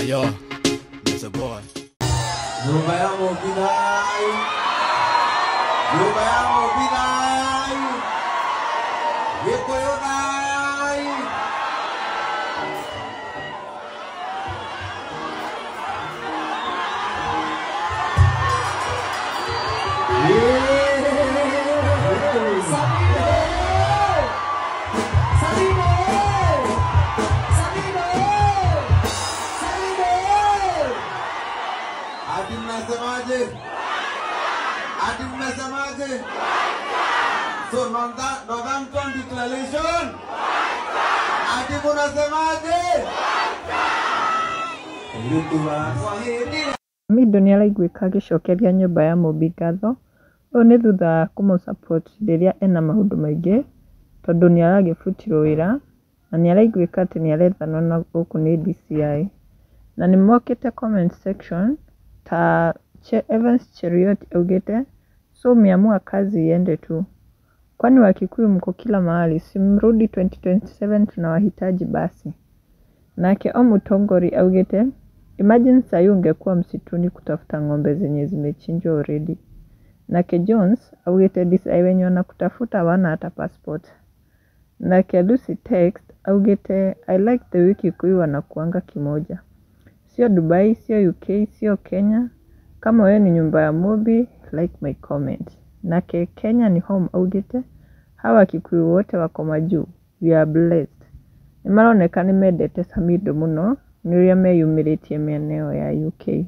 Ayo, it's a boy. Nyumba ya Mobinai. Nyumba ya Mobinai. Gikuyu nai. Ati mnasemaje? Ati mnasemaje? So Northampton Declaration. Ati munasemaje? Samidoh nĩaraiguĩka agĩcokeria nyũmba ya Mumbi ngatho, ũũ nĩ thutha wa kũmũ support rĩrĩa ena maũndũ maingĩ tondũ nĩaragĩbutirwo wĩra na nĩaraiguĩka atĩ nĩarethanwo na gũkũ nĩ DCI. Na nĩmokĩte comment section ta Evans Cheruiyot augĩte, so umeamua kazi iende tu, kwani Wakikuyu mko kila mahali, si mrudi 2027 tunawahitaji basi. Nake Omutongori augĩte, imagine sahi ungekuwa msituni kutafuta ng'ombe zenye zimechinjwa already. Nake Jones augĩte DCI wenye wanakutafuta hawana hata passport. Nake Lucy Text augĩte, I like the way Kikuyu wanakuanga kimoja, sio Dubai, sio UK, sio Kenya. Kama wewe ni nyumba ya Mumbi, like my comment. Nake Kenya ni home augĩte, hawa Kikuyu wote wako majuu, we are blessed. Nĩ maroneka nĩ mendete Samidoh mũno nĩ ũrĩa meyumĩrĩtie mĩena ĩyo ya UK.